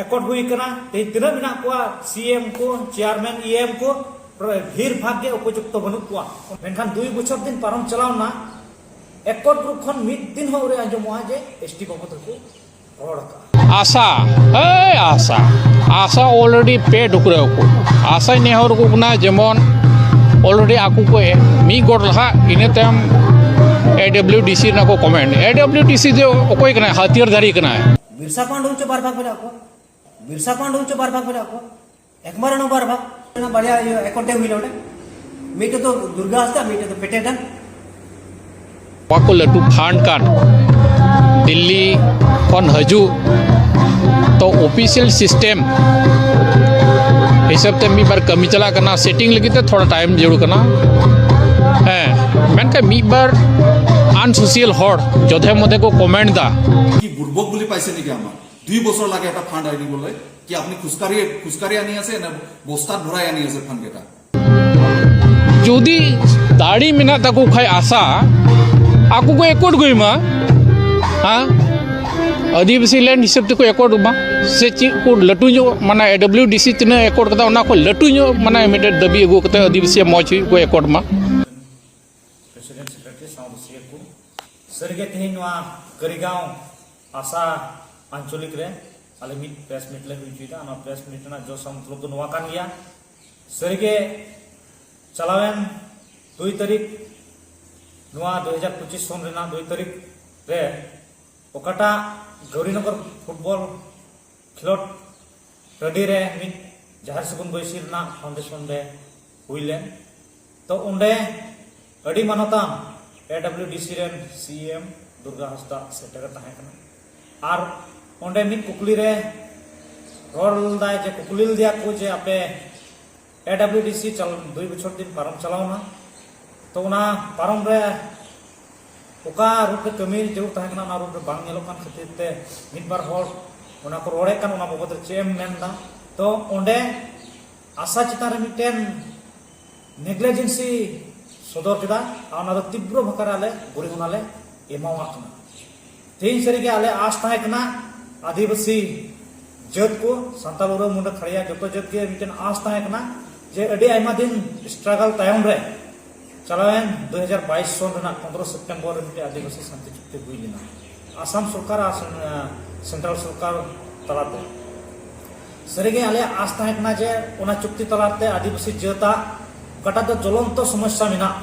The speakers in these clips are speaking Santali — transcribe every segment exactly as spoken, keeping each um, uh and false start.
ᱮᱠᱚᱴ ᱦᱩᱭ ᱟᱠᱟᱱᱟ᱾ ᱛᱮᱦᱮᱧ ᱛᱤᱱᱟᱹᱜ ᱢᱮᱱᱟᱜ ᱠᱚᱣᱟ, ᱥᱤ ᱮᱢ ᱠᱚ, ᱪᱮᱭᱟᱨᱢᱮᱱ, ᱤ ᱮᱢ ᱠᱚ, ᱵᱷᱤᱲ ᱵᱷᱟᱜᱽ ᱜᱮ ᱩᱯᱚᱡᱩᱠᱛᱚ ᱵᱟᱹᱱᱩᱜ ᱠᱚᱣᱟ᱾ ᱢᱮᱱᱠᱷᱟᱱ ᱫᱩᱭ ᱵᱚᱪᱷᱚᱨ ᱫᱤᱱ ᱯᱟᱨᱚᱢ ᱪᱟᱞᱟᱣ ᱮᱱᱟ, ᱮᱠᱚᱴ ᱜᱨᱩᱯ ᱠᱷᱚᱱ ᱢᱤᱫ ᱫᱤᱱ ᱦᱚᱸ ᱟᱹᱣᱨᱤ ᱟᱸᱡᱚᱢᱚᱜᱼᱟ ᱡᱮ ᱮᱥ ᱴᱤ ᱵᱟᱵᱚᱫ ᱨᱮᱠᱚ ᱨᱚᱲ ᱟᱠᱟᱫᱼᱟ᱾ ᱟᱥᱟ, ᱮᱭ ᱟᱥᱟ, ᱟᱥᱟ already ᱯᱮ ᱴᱩᱠᱨᱟᱹ ᱟᱠᱚ᱾ ᱟᱥᱟᱧ ᱱᱮᱦᱚᱨ ᱟᱠᱚ ᱠᱟᱱᱟ, ᱡᱮᱢᱚᱱ already ᱟᱠᱚ ᱠᱚ ᱢᱤᱫ ᱜᱚᱴ ᱞᱟᱦᱟᱜ, ᱤᱱᱟᱹ ᱛᱟᱭᱚᱢ ᱮ ᱰᱟᱵᱞᱤᱭᱩ ᱰᱤ ᱥᱤ ᱨᱮᱱᱟᱜ ᱠᱚ ᱠᱚᱢᱮᱱᱴ᱾ ᱮ ᱰᱟᱵᱞᱤᱭᱩ ᱰᱤ ᱥᱤ ᱫᱚ ᱚᱠᱚᱭ ᱠᱟᱱᱟᱭ? ᱦᱟᱹᱛᱭᱟᱹᱨ ᱫᱷᱟᱨᱤ ᱠᱟᱱᱟᱭ᱾ ᱵᱤᱨᱥᱟ ᱯᱟᱱᱰᱩ ᱪᱚ ᱵᱟᱨ ᱵᱷᱟᱜᱽ ᱢᱮᱱᱟᱜ ᱠᱚᱣᱟ᱾ ᱵᱤᱨᱥᱟ ᱯᱟᱱᱰᱩ ᱪᱚ ᱵᱟᱨ ᱵᱷᱟᱜᱽ ᱢᱮᱱᱟᱜ ᱠᱚᱣᱟ᱾ ᱮᱠᱢᱟᱨ ᱱᱚᱢᱵᱟᱨ ᱵᱷᱟᱜᱽ᱾ ᱚᱱᱟ ᱵᱟᱨᱭᱟ ᱤᱭᱟᱹ ᱮᱠᱚᱴ ᱦᱩᱭ ᱞᱮᱱᱟ ᱚᱸᱰᱮ᱾ ᱢᱤᱫᱴᱮᱡ ᱫᱚ ᱫᱩᱨᱜᱟ ᱦᱟᱸᱥᱫᱟ, ᱢᱤᱫᱴᱮᱡ ᱫᱚ ᱯᱮᱴᱮᱰᱟ᱾ ᱱᱚᱣᱟ ᱠᱚ ᱞᱟᱹᱴᱩ ᱯᱷᱟᱱᱰ ᱠᱟᱱ ᱫᱤᱞᱞᱤ ᱠᱷᱚᱱ ᱦᱤᱡᱩᱜ, ᱛᱚ ᱚᱯᱷᱤᱥᱤᱭᱟᱞ ᱥᱤᱥᱴᱮᱢ ᱦᱤᱥᱟᱹᱵ ᱛᱮ ᱢᱤᱫ ᱵᱟᱨ ᱠᱟᱹᱢᱤ ᱪᱟᱞᱟᱜ ᱠᱟᱱᱟ, ᱥᱮᱴᱤᱝ ᱞᱟᱹᱜᱤᱫ ᱛᱮ ᱛᱷᱚᱲᱟ ᱴᱟᱭᱤᱢ ᱡᱟᱹᱨᱩᱲ ᱠᱟᱱᱟ᱾ ᱦᱮᱸ, ᱢᱮᱱᱠᱷᱟᱱ ᱢᱤᱫ ᱵᱟᱨ ᱟᱱᱥᱳᱥᱤᱭᱟᱞ ᱦᱚᱲ ᱡᱚᱫᱷᱮ ᱢᱚᱫᱷᱮ ᱠᱚ ᱠᱚᱢᱮᱱᱴ ᱫᱟ᱾ কি বুৰ্বক বুলি পাইছে নেকি আমাক? দুই বছৰ লাগে এটা ফাণ্ড আনিবলৈ। কি আপুনি খোজকাঢ়ি খোজকাঢ়ি আনি আছে নে বস্তাত ভৰাই আনি আছে ফাণ্ড কেইটা? ᱡᱩᱫᱤ ᱫᱟᱲᱮ ᱢᱮᱱᱟᱜ ᱛᱟᱠᱚ ᱠᱷᱟᱡ ᱟᱥᱟ, ᱟᱠᱚ ᱠᱚ ᱮᱠᱚᱴ ᱜᱚᱭ ᱢᱟ᱾ ᱦᱮᱸ, ᱟᱹᱫᱤᱵᱟᱹᱥᱤ ᱞᱮᱱᱰ ᱦᱤᱥᱟᱹᱵ ᱛᱮᱠᱚ ᱮᱠᱚᱴ ᱢᱟ᱾ ᱥᱮ ᱪᱮᱫ ᱠᱚ ᱞᱟᱹᱴᱩ ᱧᱚᱜ, ᱢᱟᱱᱮ ᱮ ᱰᱟᱵᱞᱤᱭᱩ ᱰᱤ ᱥᱤ ᱛᱤᱱᱟᱹᱜ ᱮᱠᱚᱴ ᱠᱟᱫᱟ, ᱚᱱᱟ ᱠᱷᱚᱱ ᱞᱟᱹᱴᱩ ᱧᱚᱜ, ᱢᱟᱱᱮ ᱢᱤᱫᱴᱮᱡ ᱫᱟᱹᱵᱤ ᱟᱹᱜᱩ ᱠᱟᱛᱮ ᱟᱹᱫᱤᱵᱟᱹᱥᱤᱭᱟᱜ ᱢᱚᱡᱽ ᱦᱩᱭᱩᱜ ᱠᱚ ᱮᱠᱚᱴ ᱢᱟ᱾ ᱯᱨᱮᱥᱤᱰᱮᱱᱴ, ᱥᱮᱠᱨᱮᱴᱟᱨᱤ, ᱥᱟᱶ ᱫᱩᱥᱤᱭᱟᱹ ᱠᱚ, ᱥᱟᱹᱨᱤᱜᱮ ᱛᱮᱦᱮᱧ ᱱᱚᱣᱟ ᱠᱟᱹᱨᱤᱜᱟᱸᱣ ᱟᱥᱟ ᱟᱧᱪᱚᱞᱤᱠ ᱨᱮ ᱟᱞᱮ ᱢᱤᱫ ᱯᱨᱮᱥ ᱢᱤᱴ ᱞᱮ ᱦᱩᱭ ᱦᱚᱪᱚᱭᱮᱫᱟ᱾ ᱚᱱᱟ ᱯᱨᱮᱥ ᱢᱤᱴ ᱨᱮᱱᱟᱜ ᱡᱚᱥ ᱟᱨ ᱢᱚᱛᱞᱚᱵ ᱫᱚ ᱱᱚᱣᱟ ᱠᱟᱱ ᱜᱮᱭᱟ, ᱥᱟᱹᱨᱤᱜᱮ ᱪᱟᱞᱟᱣᱮᱱ ᱫᱩᱭ ᱛᱟᱹᱨᱤᱠᱷ, ᱱᱚᱣᱟ ᱫᱩ ᱦᱟᱡᱟᱨ ᱯᱚᱸᱪᱤᱥ ᱥᱚᱱ ᱨᱮᱱᱟᱜ ᱫᱩᱭ ᱛᱟᱹᱨᱤᱠᱷ ᱨᱮ ᱚᱠᱟᱴᱟᱜ ᱜᱟᱣᱨᱤᱱᱚᱜᱚᱨ ᱯᱷᱩᱴᱵᱚᱞ ᱠᱷᱮᱞᱳᱰ ᱴᱟᱺᱰᱤ ᱨᱮ ᱢᱤᱫ ᱡᱟᱦᱮᱨ ᱥᱟᱹᱜᱩᱱ ᱵᱟᱹᱭᱥᱤ ᱨᱮᱱᱟᱜ ᱯᱷᱟᱣᱩᱱᱰᱮᱥᱚᱱ ᱰᱮ ᱦᱩᱭ ᱞᱮᱱ, ᱛᱚ ᱚᱸᱰᱮ ᱟᱹᱰᱤ ᱢᱟᱱᱚᱛᱟᱱ ᱮ ᱰᱟᱵᱞᱤᱭᱩ ᱰᱤ ᱥᱤ ᱨᱮᱱ ᱥᱤ ᱮᱢ ᱫᱩᱨᱜᱟ ᱦᱟᱸᱥᱫᱟ ᱥᱮᱴᱮᱨ ᱮ ᱛᱟᱦᱮᱸ ᱠᱟᱱᱟ᱾ ᱟᱨ ᱚᱸᱰᱮ ᱢᱤᱫ ᱠᱩᱠᱞᱤ ᱨᱮ ᱨᱚᱲ ᱞᱮᱫᱟᱭ ᱡᱮ, ᱠᱩᱠᱞᱤ ᱞᱮᱫᱮᱭᱟ ᱠᱚ ᱡᱮ, ᱟᱯᱮ ᱮ ᱰᱟᱵᱞᱤᱭᱩ ᱰᱤ ᱥᱤ ᱪᱟᱞ-, ᱫᱩᱭ ᱵᱚᱪᱷᱚᱨ ᱫᱤᱱ ᱯᱟᱨᱚᱢ ᱪᱟᱞᱟᱣ ᱮᱱᱟ, ᱛᱚ ᱚᱱᱟ ᱯᱟᱨᱚᱢ ᱨᱮ ᱚᱠᱟ ᱨᱩᱯ ᱨᱮ ᱠᱟᱹᱢᱤ ᱡᱟᱹᱨᱩᱲ ᱛᱟᱦᱮᱸ ᱠᱟᱱᱟ, ᱚᱱᱟ ᱨᱩᱯ ᱨᱮ ᱵᱟᱝ ᱧᱮᱞᱚᱜ ᱠᱟᱱ ᱠᱷᱟᱹᱛᱤᱨ ᱛᱮ ᱢᱤᱫ ᱵᱟᱨ ᱦᱚᱲ ᱚᱱᱟ ᱠᱚ ᱨᱚᱲᱮᱫ ᱠᱟᱱ, ᱚᱱᱟ ᱵᱟᱵᱚᱫ ᱨᱮ ᱪᱮᱫ ᱮᱢ ᱢᱮᱱ ᱮᱫᱟ? ᱛᱚ ᱚᱸᱰᱮ ᱟᱥᱟ ᱪᱮᱛᱟᱱ ᱨᱮ ᱢᱤᱫᱴᱮᱱ ᱱᱮᱜᱽᱞᱤᱡᱮᱱᱥᱤ ᱥᱚᱫᱚᱨ ᱠᱮᱫᱟ, ᱟᱨ ᱚᱱᱟ ᱫᱚ ᱛᱤᱵᱨᱚ ᱵᱷᱟᱠᱟᱨ ᱟᱞᱮ ᱜᱚᱨᱤᱦᱚᱱᱟ ᱞᱮ ᱮᱢᱟᱣᱟᱜ ᱠᱟᱱᱟ᱾ ᱛᱮᱦᱮᱧ ᱥᱟᱹᱨᱤᱜᱮ ᱟᱞᱮ ᱟᱥ ᱛᱟᱦᱮᱸ ᱠᱟᱱᱟ ᱟᱹᱫᱤᱵᱟᱹᱥᱤ ᱡᱟᱹᱛ ᱠᱚ, ᱥᱟᱱᱛᱟᱲ, ᱩᱨᱟᱹᱣ, ᱢᱩᱱᱰᱟᱹ, ᱠᱷᱟᱲᱭᱟ, ᱡᱚᱛᱚ ᱡᱟᱹᱛ ᱜᱮ ᱢᱤᱫᱴᱮᱱ ᱟᱸᱥ ᱛᱟᱦᱮᱸ ᱠᱟᱱᱟ ᱡᱮ ᱟᱹᱰᱤ ᱟᱭᱢᱟ ᱫᱤᱱ ᱥᱴᱨᱟᱜᱚᱞ ᱛᱟᱭᱚᱢ ᱨᱮ ᱪᱟᱞᱟᱣᱮᱱ ᱫᱩ ᱦᱟᱡᱟᱨ ᱵᱟᱭᱤᱥ ᱥᱚᱱ ᱨᱮᱱᱟᱜ ᱯᱚᱱᱫᱽᱨᱚ ᱥᱮᱯᱴᱮᱢᱵᱚᱨ ᱨᱮ ᱢᱤᱫᱴᱮᱱ ᱟᱹᱫᱤᱵᱟᱹᱥᱤ ᱥᱟᱱᱛᱤ ᱪᱩᱠᱛᱤ ᱦᱩᱭ ᱞᱮᱱᱟ ᱟᱥᱟᱢ ᱥᱚᱨᱠᱟᱨ ᱟᱨ ᱥᱮᱱ-, ᱥᱮᱱᱴᱨᱟᱞ ᱥᱚᱨᱠᱟᱨ ᱛᱟᱞᱟᱛᱮ᱾ ᱥᱟᱹᱨᱤᱜᱮ ᱟᱞᱮᱭᱟᱜ ᱟᱸᱥ ᱛᱟᱦᱮᱸ ᱠᱟᱱᱟ ᱡᱮ ᱚᱱᱟ ᱪᱩᱠᱛᱤ ᱛᱟᱞᱟᱛᱮ ᱟᱹᱫᱤᱵᱟᱹᱥᱤ ᱡᱟᱹᱛᱟᱜ ᱚᱠᱟᱴᱟᱜ ᱫᱚ ᱡᱚᱞᱚᱱᱛᱚ ᱥᱚᱢᱚᱥᱥᱟ ᱢᱮᱱᱟᱜ,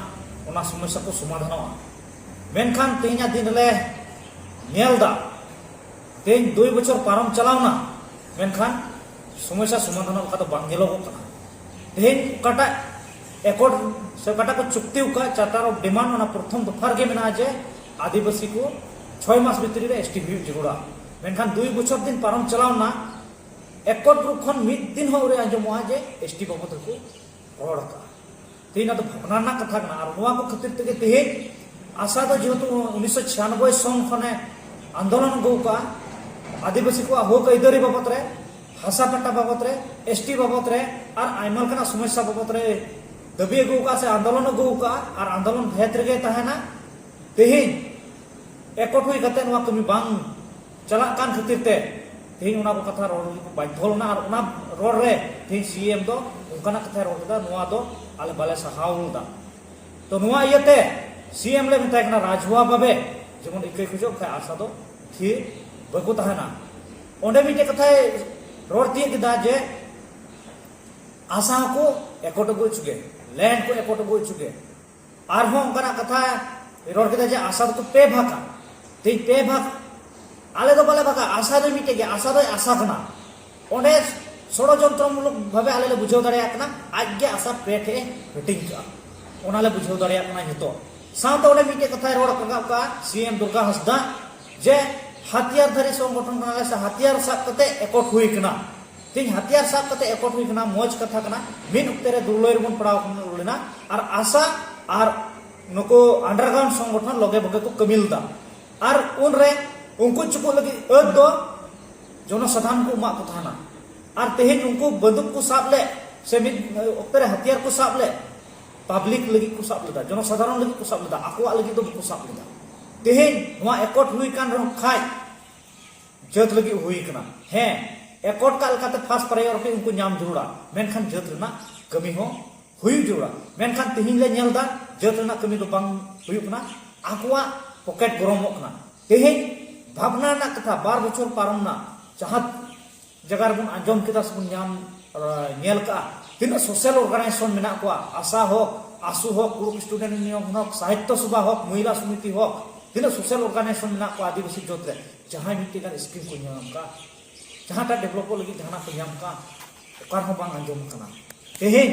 ᱚᱱᱟ ᱥᱚᱢᱚᱥᱥᱟ ᱠᱚ ᱥᱚᱢᱟᱫᱷᱟᱱᱚᱜᱼᱟ᱾ ᱢᱮᱱᱠᱷᱟᱱ ᱛᱮᱦᱮᱧᱟᱜ ᱫᱤᱱ ᱨᱮᱞᱮ ᱧᱮᱞ ᱮᱫᱟ, ᱛᱮᱦᱮᱧ ᱫᱩᱭ ᱵᱚᱪᱷᱚᱨ ᱯᱟᱨᱚᱢ ᱪᱟᱞᱟᱣᱱᱟ, ᱢᱮᱱᱠᱷᱟᱱ ᱥᱚᱢᱚᱥᱥᱟ ᱥᱚᱢᱟᱫᱷᱟᱱ ᱞᱮᱠᱟ ᱫᱚ ᱵᱟᱝ ᱧᱮᱞᱚᱜᱚᱜ ᱠᱟᱱᱟ᱾ ᱛᱮᱦᱮᱧ ᱚᱠᱟᱴᱟᱜ ᱮᱠᱚᱨᱰ ᱥᱮ ᱚᱠᱟᱴᱟᱜ ᱠᱚ ᱪᱩᱠᱛᱤ ᱟᱠᱟᱫ, ᱪᱟᱨᱴᱟᱨ ᱚᱯᱷ ᱰᱤᱢᱟᱱᱰ, ᱚᱱᱟ ᱯᱨᱚᱛᱷᱚᱢ ᱫᱚᱯᱷᱟ ᱨᱮᱜᱮ ᱢᱮᱱᱟᱜᱼᱟ ᱡᱮ ᱟᱹᱫᱤᱵᱟᱹᱥᱤ ᱠᱚ ᱪᱷᱚᱭ ᱢᱟᱥ ᱵᱷᱤᱛᱨᱤ ᱨᱮ ᱮᱥᱴᱤ ᱦᱩᱭᱩᱜ ᱡᱟᱹᱨᱩᱲᱟ᱾ ᱢᱮᱱᱠᱷᱟᱱ ᱫᱩᱭ ᱵᱚᱪᱷᱚᱨ ᱫᱤᱱ ᱯᱟᱨᱚᱢ ᱪᱟᱞᱟᱣᱱᱟ, ᱮᱠᱚᱨᱰ ᱜᱨᱩᱯ ᱠᱷᱚᱱ ᱢᱤᱫ ᱫᱤᱱ ᱦᱚᱸ ᱟᱹᱣᱨᱤ ᱟᱸᱡᱚᱢᱚᱜᱼᱟ ᱡᱮ ᱮᱥᱴᱤ ᱵᱟᱵᱚᱫ ᱨᱮᱠᱚ ᱨᱚᱲ ᱟᱠᱟᱫᱼᱟ᱾ ᱛᱮᱦᱮᱧ ᱚᱱᱟ ᱫᱚ ᱵᱷᱟᱵᱽᱱᱟ ᱨᱮᱱᱟᱜ ᱠᱟᱛᱷᱟ ᱠᱟᱱᱟ᱾ ᱟᱨ ᱱᱚᱣᱟ ᱠᱚ ᱠᱷᱟᱹᱛᱤᱨ ᱛᱮᱜᱮ ᱛᱮᱦᱮᱧ ᱟᱥᱟ ᱫᱚ ᱡᱮᱦᱮᱛᱩ ᱩᱱᱤᱥᱥᱚ ᱪᱷᱤᱭᱟᱱᱚᱵᱵᱳᱭ ᱥᱚᱱ ᱠᱷᱚᱱᱮ ᱟᱱᱫᱳᱞᱚᱱ ᱟᱹᱜᱩ ᱟᱠᱟᱫᱼᱟ, ᱟᱹᱫᱤᱵᱟᱹᱥᱤ ᱠᱚᱣᱟᱜ ᱦᱚᱠ ᱟᱹᱭᱫᱟᱹᱨᱤ ᱵᱟᱵᱚᱫ ᱨᱮ, ᱦᱟᱥᱟ ᱯᱟᱴᱟ ᱵᱟᱵᱚᱫ ᱨᱮ, ᱮᱥᱴᱤ ᱵᱟᱵᱚᱫ ᱨᱮ ᱟᱨ ᱟᱭᱢᱟ ᱞᱮᱠᱟᱱᱟᱜ ᱥᱚᱢᱚᱥᱥᱟ ᱵᱟᱵᱚᱫ ᱨᱮ ᱫᱟᱹᱵᱤ ᱟᱹᱜᱩ ᱟᱠᱟᱫᱼᱟ ᱥᱮ ᱟᱱᱫᱳᱞᱚᱱ ᱟᱹᱜᱩ ᱟᱠᱟᱫᱼᱟ ᱟᱨ ᱟᱱᱫᱳᱞᱚᱱ ᱵᱷᱮᱫ ᱨᱮᱜᱮ ᱛᱟᱦᱮᱱᱟ᱾ ᱛᱮᱦᱮᱧ ᱮᱠᱚᱴ ᱦᱩᱭ ᱠᱟᱛᱮ ᱱᱚᱣᱟ ᱠᱟᱹᱢᱤ ᱵᱟᱝ ᱪᱟᱞᱟᱜ ᱠᱟᱱ ᱠᱷᱟᱹᱛᱤᱨ ᱛᱮ ᱛᱮᱦᱮᱧ ᱚᱱᱟ ᱠᱚ ᱠᱟᱛᱷᱟ ᱨᱚᱲ ᱞᱟᱹᱜᱤᱫ ᱠᱚ ᱵᱟᱫᱽᱫᱷᱚ ᱞᱮᱱᱟ᱾ ᱟᱨ ᱚᱱᱟ ᱨᱚᱲ ᱨᱮ ᱛᱮᱦᱮᱧ ᱥᱤ ᱮᱢ ᱫᱚ ᱚᱱᱠᱟᱱᱟᱜ ᱠᱟᱛᱷᱟᱭ ᱨᱚᱲ ᱠᱮᱫᱟ, ᱱᱚᱣᱟ ᱫᱚ ᱟᱞᱮ ᱵᱟᱞᱮ ᱥᱟᱦᱟᱣ ᱞᱮᱫᱟ᱾ ᱛᱚ ᱱᱚᱣᱟ ᱤᱭᱟᱹᱛᱮ ᱥᱤ ᱮᱢ ᱞᱮ ᱢᱮᱛᱟᱭ ᱠᱟᱱᱟ, ᱨᱟᱡᱽᱦᱩᱣᱟ ᱵᱷᱟᱵᱮ ᱡᱮᱢᱚᱱ ᱤᱠᱟᱹᱭ ᱠᱷᱚᱡᱚᱜ ᱠᱷᱟᱡ ᱟᱥᱟ ᱫᱚ ᱛᱷᱤᱨ ᱵᱟᱠᱚ ᱛᱟᱦᱮᱱᱟ᱾ ᱚᱸᱰᱮ ᱢᱤᱫᱴᱮᱡ ᱠᱟᱛᱷᱟᱭ ᱨᱚᱲ ᱛᱤᱭᱳᱜ ᱠᱮᱫᱟ ᱡᱮ ᱟᱥᱟ ᱦᱚᱸᱠᱚ ᱮᱠᱚᱴ ᱟᱹᱜᱩ ᱦᱚᱪᱚ ᱜᱮ, ᱞᱮᱱᱰ ᱠᱚ ᱮᱠᱚᱴ ᱟᱹᱜᱩ ᱦᱚᱪᱚ ᱜᱮ᱾ ᱟᱨᱦᱚᱸ ᱚᱱᱠᱟᱱᱟᱜ ᱠᱟᱛᱷᱟ ᱨᱚᱲ ᱠᱮᱫᱟ ᱡᱮ ᱟᱥᱟ ᱫᱚᱠᱚ ᱯᱮ ᱵᱷᱟᱜᱟ᱾ ᱛᱮᱦᱮᱧ ᱯᱮ ᱵᱷᱟᱜᱽ, ᱟᱞᱮ ᱫᱚ ᱵᱟᱞᱮ ᱵᱷᱟᱜᱟ, ᱟᱥᱟ ᱫᱚ ᱢᱤᱫᱴᱮᱡ ᱜᱮ, ᱟᱥᱟ ᱫᱚᱭ ᱟᱥᱟ ᱠᱟᱱᱟ᱾ ᱚᱸᱰᱮ ᱥᱚᱲᱚᱡᱚᱱᱛᱨᱚᱢᱩᱞᱚᱠ ᱵᱷᱟᱵᱮ ᱟᱞᱮ ᱞᱮ ᱵᱩᱡᱷᱟᱹᱣ ᱫᱟᱲᱮᱭᱟᱜ ᱠᱟᱱᱟ, ᱟᱡ ᱜᱮ ᱟᱥᱟ ᱯᱮ ᱴᱷᱮᱡ ᱮ ᱦᱟᱹᱴᱤᱧ ᱠᱟᱜᱼᱟ, ᱚᱱᱟ ᱞᱮ ᱵᱩᱡᱷᱟᱹᱣ ᱫᱟᱲᱮᱭᱟᱜ ᱠᱟᱱᱟ ᱱᱤᱛᱚᱜ᱾ ᱥᱟᱶᱛᱮ ᱚᱸᱰᱮ ᱢᱤᱫᱴᱮᱡ ᱠᱟᱛᱷᱟᱭ ᱨᱚᱲ ᱨᱟᱠᱟᱵ ᱠᱟᱜᱼᱟ ᱥᱤ ᱮᱢ ᱫᱩᱨᱜᱟ ᱦᱟᱸᱥᱫᱟ, ᱡᱮ ᱦᱟᱛᱤᱭᱟᱨ ᱫᱷᱟᱨᱤ ᱥᱚᱝᱜᱚᱴᱷᱚᱱ ᱠᱟᱱᱟᱞᱮ ᱥᱮ ᱦᱟᱛᱤᱭᱟᱨ ᱥᱟᱵ ᱠᱟᱛᱮ ᱮᱠᱚᱴ ᱦᱩᱭ ᱠᱟᱱᱟ᱾ ᱛᱮᱦᱮᱧ ᱦᱟᱛᱤᱭᱟᱨ ᱥᱟᱵ ᱠᱟᱛᱮ ᱮᱠᱚᱴ ᱦᱩᱭ ᱠᱟᱱᱟ, ᱢᱚᱡᱽ ᱠᱟᱛᱷᱟ ᱠᱟᱱᱟ᱾ ᱢᱤᱫ ᱚᱠᱛᱮ ᱨᱮ ᱫᱩᱨᱞᱟᱹᱭ ᱨᱮᱵᱚᱱ ᱯᱟᱲᱟᱣ ᱞᱮᱱᱟ, ᱟᱨ ᱟᱥᱟ ᱟᱨ ᱱᱩᱠᱩ ᱟᱱᱰᱟᱨᱜᱨᱟᱣᱩᱱᱰ ᱥᱚᱝᱜᱚᱴᱷᱚᱱ ᱞᱚᱜᱮ ᱵᱷᱚᱜᱮ ᱠᱚ ᱠᱟᱹᱢᱤ ᱞᱮᱫᱟ᱾ ᱟᱨ ᱩᱱᱨᱮ ᱩᱱᱠᱩ ᱪᱩᱠᱩᱜ ᱞᱟᱹᱜᱤᱫ ᱟᱹᱫ ᱫᱚ ᱡᱚᱱᱚᱥᱟᱫᱷᱟᱨᱚᱱ ᱠᱚ ᱮᱢᱟᱜ ᱠᱚ ᱛᱟᱦᱮᱱᱟ᱾ ᱟᱨ ᱛᱮᱦᱮᱧ ᱩᱱᱠᱩ ᱵᱟᱹᱫᱩᱠ ᱠᱚ ᱥᱟᱵ ᱞᱮᱫ ᱥᱮ ᱢᱤᱫ ᱚᱠᱛᱮ ᱨᱮ ᱦᱟᱛᱤᱭᱟᱨ ᱠᱚ ᱥᱟᱵ ᱞᱮᱫ, ᱯᱟᱵᱽᱞᱤᱠ ᱞᱟᱹᱜᱤᱫ ᱠᱚ ᱥᱟᱵ ᱞᱮᱫᱟ, ᱡᱚᱱᱚᱥᱟᱫᱷᱟᱨᱚᱱ ᱞᱟᱹᱜᱤᱫ ᱠᱚ ᱥᱟᱵ ᱞᱮᱫᱟ, ᱟᱠᱚᱣᱟᱜ ᱞᱟᱹᱜᱤᱫ ᱫᱚ ᱵᱟᱠᱚ ᱥᱟᱵ ᱞᱮᱫᱟ᱾ ᱛᱮᱦᱮᱧ ᱱᱚᱣᱟ ᱮᱠᱚᱴ ᱦᱩᱭ ᱠᱟᱱ ᱨᱮᱦᱚᱸ ᱠᱷᱟᱡ ᱡᱟᱹᱛ ᱞᱟᱹᱜᱤᱫ ᱦᱩᱭ ᱠᱟᱱᱟ᱾ ᱦᱮᱸ, ᱮᱠᱚᱴ ᱠᱟᱜ ᱞᱮᱠᱟᱛᱮ ᱯᱷᱟᱥᱴ ᱯᱨᱟᱭᱚᱨᱤᱴᱤ ᱩᱱᱠᱩ ᱧᱟᱢ ᱡᱟᱹᱨᱩᱲᱟ, ᱢᱮᱱᱠᱷᱟᱱ ᱡᱟᱹᱛ ᱨᱮᱱᱟᱜ ᱠᱟᱹᱢᱤ ᱦᱚᱸ ᱦᱩᱭᱩᱜ ᱡᱟᱹᱨᱩᱲᱟ᱾ ᱢᱮᱱᱠᱷᱟᱱ ᱛᱮᱦᱮᱧ ᱞᱮ ᱧᱮᱞ ᱮᱫᱟ ᱡᱟᱹᱛ ᱨᱮᱱᱟᱜ ᱠᱟᱹᱢᱤ ᱫᱚ ᱵᱟᱝ ᱦᱩᱭᱩᱜ ᱠᱟᱱᱟ, ᱟᱠᱚᱣᱟᱜ ᱯᱚᱠᱮᱴ ᱜᱚᱨᱚᱢᱚᱜ ᱠᱟᱱᱟ᱾ ᱛᱮᱦᱮᱧ ᱵᱷᱟᱵᱽᱱᱟ ᱨᱮᱱᱟᱜ ᱠᱟᱛᱷᱟ, ᱵᱟᱨ ᱵᱚᱪᱷᱚᱨ ᱯᱟᱨᱚᱢ ᱱᱟ, ᱡᱟᱦᱟᱸ ᱡᱟᱭᱜᱟ ᱨᱮᱵᱚᱱ ᱟᱸᱡᱚᱢ ᱠᱮᱫᱟ ᱥᱮᱵᱚᱱ ᱧᱟᱢ ᱧᱮᱞ ᱠᱟᱜᱼᱟ, ᱛᱤᱱᱟᱹᱜ ᱥᱳᱥᱟᱞ ᱚᱨᱜᱟᱱᱟᱭᱡᱮᱥᱚᱱ ᱢᱮᱱᱟᱜ ᱠᱚᱣᱟ, ᱟᱥᱟ ᱦᱚᱠ, ᱟᱥᱩ ᱦᱚᱠ, ᱠᱩᱲᱩᱠ ᱥᱴᱩᱰᱮᱱᱴ ᱤᱭᱩᱱᱤᱭᱚᱱ ᱦᱚᱠ, ᱥᱟᱦᱤᱛᱛᱚ ᱥᱚᱵᱷᱟ ᱦᱚᱠ, ᱢᱚᱦᱤᱞᱟ ᱥᱚᱢᱤᱛᱤ ᱦᱚᱠ, ᱛᱤᱱᱟᱹᱜ ᱥᱳᱥᱟᱞ ᱚᱨᱜᱟᱱᱟᱭᱡᱮᱥᱚᱱ ᱢᱮᱱᱟᱜ ᱠᱚᱣᱟ ᱟᱹᱫᱤᱵᱟᱹᱥᱤ ᱡᱟᱹᱛ ᱨᱮ, ᱡᱟᱦᱟᱸᱭ ᱢᱤᱫᱴᱮᱱ ᱜᱟᱱ ᱥᱠᱤᱢ ᱠᱚ ᱧᱟᱢ ᱠᱟᱜᱼᱟ, ᱡᱟᱦᱟᱸᱴᱟᱜ ᱰᱮᱵᱷᱞᱚᱯᱚᱜ ᱞᱟᱹᱜᱤᱫ ᱡᱟᱦᱟᱱᱟᱜ ᱠᱚ ᱧᱟᱢ ᱠᱟᱜᱼᱟ, ᱚᱠᱟ ᱨᱮᱦᱚᱸ ᱵᱟᱝ ᱟᱸᱡᱚᱢ ᱠᱟᱱᱟ᱾ ᱛᱮᱦᱮᱧ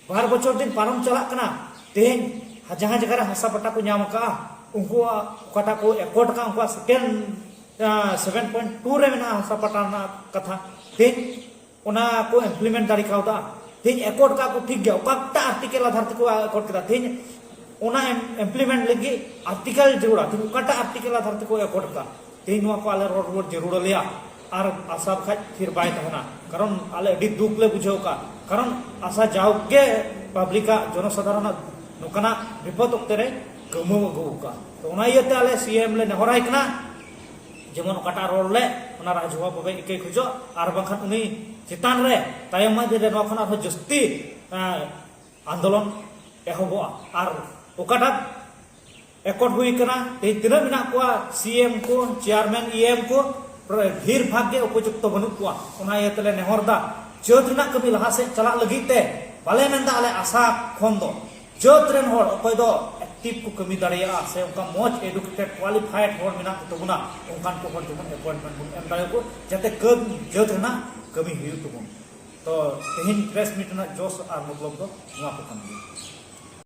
ᱵᱟᱨ ᱵᱚᱪᱷᱚᱨ ᱫᱤᱱ ᱯᱟᱨᱚᱢ ᱪᱟᱞᱟᱜ ᱠᱟᱱᱟ, ᱛᱮᱦᱮᱧ ᱡᱟᱦᱟᱸ ᱡᱟᱭᱜᱟ ᱨᱮ ᱦᱟᱥᱟ ᱯᱟᱴᱟ ᱠᱚ ᱧᱟᱢ ᱠᱟᱜᱼᱟ, ᱩᱱᱠᱩᱣᱟᱜ ᱚᱠᱟᱴᱟᱜ ᱠᱚ ᱮᱠᱚᱴ ᱠᱟᱜᱼᱟ, ᱩᱱᱠᱩᱣᱟᱜ ᱥᱮᱠᱮᱱᱰ ᱥᱮᱵᱷᱮᱱ ᱯᱚᱭᱮᱱᱴ ᱴᱩ ᱨᱮ ᱢᱮᱱᱟᱜᱼᱟ ᱦᱟᱥᱟ ᱯᱟᱴᱟ ᱨᱮᱱᱟᱜ ᱠᱟᱛᱷᱟ, ᱛᱮᱦᱮᱧ ᱚᱱᱟ ᱠᱚ ᱤᱢᱯᱞᱤᱢᱮᱱᱴ ᱫᱟᱲᱮ ᱠᱟᱣᱫᱟ᱾ ᱛᱮᱦᱮᱧ ᱮᱠᱚᱴ ᱠᱟᱜ ᱠᱚ ᱴᱷᱤᱠ ᱜᱮᱭᱟ, ᱚᱠᱟᱴᱟᱜ ᱟᱨᱴᱤᱠᱮᱞ ᱟᱫᱷᱟᱨ ᱛᱮᱠᱚ ᱮᱠᱚᱴ ᱠᱮᱫᱟ, ᱛᱮᱦᱮᱧ ᱚᱱᱟ ᱤᱢᱯᱞᱤᱢᱮᱱᱴ ᱞᱟᱹᱜᱤᱫ ᱟᱨᱴᱤᱠᱮᱞ ᱡᱟᱹᱨᱩᱲᱟ, ᱛᱮᱦᱮᱧ ᱚᱠᱟᱴᱟᱜ ᱟᱨᱴᱤᱠᱮᱞ ᱟᱫᱷᱟᱨ ᱛᱮᱠᱚ ᱮᱠᱚᱴ ᱠᱟᱜ, ᱛᱮᱦᱮᱧ ᱱᱚᱣᱟ ᱠᱚ ᱟᱞᱮ ᱨᱚᱲ ᱨᱩᱣᱟᱹᱲ ᱡᱟᱹᱨᱩᱲ ᱟᱞᱮᱭᱟ᱾ ᱟᱨ ᱟᱥᱟ ᱵᱟᱠᱷᱟᱡ ᱛᱷᱤᱨ ᱵᱟᱭ ᱛᱟᱦᱮᱱᱟ, ᱠᱟᱨᱚᱱ ᱟᱞᱮ ᱟᱹᱰᱤ ᱫᱩᱠ ᱞᱮ ᱵᱩᱡᱷᱟᱹᱣ ᱠᱟᱜᱼᱟ, ᱠᱟᱨᱚᱱ ᱟᱥᱟ ᱡᱟᱣᱜᱮ ᱯᱟᱵᱽᱞᱤᱠᱟᱜ, ᱡᱚᱱᱚᱥᱟᱫᱷᱟᱨᱚᱱᱟᱜ ᱱᱚᱝᱠᱟᱱᱟᱜ ᱵᱤᱯᱚᱫ ᱚᱠᱛᱮ ᱨᱮ ᱠᱟᱹᱢᱟᱹᱣ ᱟᱹᱜᱩ ᱠᱟᱜᱼᱟ᱾ ᱛᱚ ᱚᱱᱟ ᱤᱭᱟᱹᱛᱮ ᱟᱞᱮ ᱥᱤ ᱮᱢ ᱞᱮ ᱱᱮᱦᱚᱨᱟᱭ ᱠᱟᱱᱟ, ᱡᱮᱢᱚᱱ ᱚᱠᱟᱴᱟᱜ ᱨᱚᱲ ᱞᱮ, ᱚᱱᱟ ᱨᱟᱡᱽ ᱵᱟᱵᱟ ᱵᱟᱵᱮ ᱤᱠᱟᱹᱭ ᱠᱷᱚᱡᱚᱜ, ᱟᱨ ᱵᱟᱝᱠᱷᱟᱱ ᱩᱱᱤ ᱪᱮᱛᱟᱱ ᱨᱮ ᱛᱟᱭᱚᱢ ᱢᱟᱹᱦᱤᱛ ᱨᱮ ᱱᱚᱣᱟ ᱠᱷᱚᱱ ᱟᱨᱦᱚᱸ ᱡᱟᱹᱥᱛᱤ, ᱮᱸ, ᱟᱱᱫᱳᱞᱚᱱ ᱮᱦᱚᱵᱚᱜᱼᱟ᱾ ᱟᱨ ᱚᱠᱟᱴᱟᱜ ᱮᱠᱚᱴ ᱦᱩᱭ ᱠᱟᱱᱟ, ᱛᱮᱦᱮᱧ ᱛᱤᱱᱟᱹᱜ ᱢᱮᱱᱟᱜ ᱠᱚᱣᱟ ᱥᱤ ᱮᱢ ᱠᱚ, ᱪᱮᱭᱟᱨᱢᱮᱱ, ᱤ ᱮᱢ ᱠᱚ, ᱰᱷᱮᱨ ᱵᱷᱟᱜᱽ ᱜᱮ ᱩᱯᱚᱡᱩᱠᱛᱚ ᱵᱟᱹᱱᱩᱜ ᱠᱚᱣᱟ᱾ ᱚᱱᱟ ᱤᱭᱟᱹ ᱛᱮᱞᱮ ᱱᱮᱦᱚᱨ ᱫᱟ, ᱡᱟᱹᱛ ᱨᱮᱱᱟᱜ ᱠᱟᱹᱢᱤ ᱞᱟᱦᱟ ᱥᱮᱫ ᱪᱟᱞᱟᱜ ᱞᱟᱹᱜᱤᱫ ᱛᱮ ᱵᱟᱞᱮ ᱢᱮᱱᱫᱟ ᱟᱞᱮ ᱟᱥᱟ ᱠᱷᱚᱱ ᱫᱚ, ᱡᱟᱹᱛ ᱨᱮᱱ ᱦᱚᱲ ᱚᱠᱚᱭ ᱫᱚ ᱮᱠᱴᱤᱵᱷ ᱠᱚ ᱠᱟᱹᱢᱤ ᱫᱟᱲᱮᱭᱟᱜᱼᱟ ᱥᱮ ᱚᱱᱠᱟ ᱢᱚᱡᱽ ᱮᱰᱩᱠᱮᱴᱮᱰ ᱠᱣᱟᱞᱤᱯᱷᱟᱭᱮᱰ ᱦᱚᱲ ᱢᱮᱱᱟᱜ ᱠᱚ ᱛᱟᱵᱚᱱᱟ, ᱚᱱᱠᱟᱱ ᱠᱚ ᱦᱚᱲ ᱡᱮᱢᱚᱱ ᱮᱯᱚᱭᱮᱱᱴᱢᱮᱱᱴ ᱵᱚᱱ ᱮᱢ ᱫᱟᱲᱮᱭᱟᱠᱚ, ᱡᱟᱛᱮ ᱠᱟᱹᱢᱤ, ᱡᱟᱹᱛ ᱨᱮᱱᱟᱜ ᱠᱟᱹᱢᱤ ᱦᱩᱭᱩᱜ ᱛᱟᱵᱚᱱ᱾ ᱛᱚ ᱛᱮᱦᱮᱧ ᱯᱨᱮᱥ ᱢᱤᱴ ᱨᱮᱱᱟᱜ ᱡᱚᱥ ᱟᱨ ᱢᱚᱛᱞᱚᱵ ᱫᱚ ᱱᱚᱣᱟ ᱠᱚ ᱠᱟᱱ ᱜᱮᱭᱟ᱾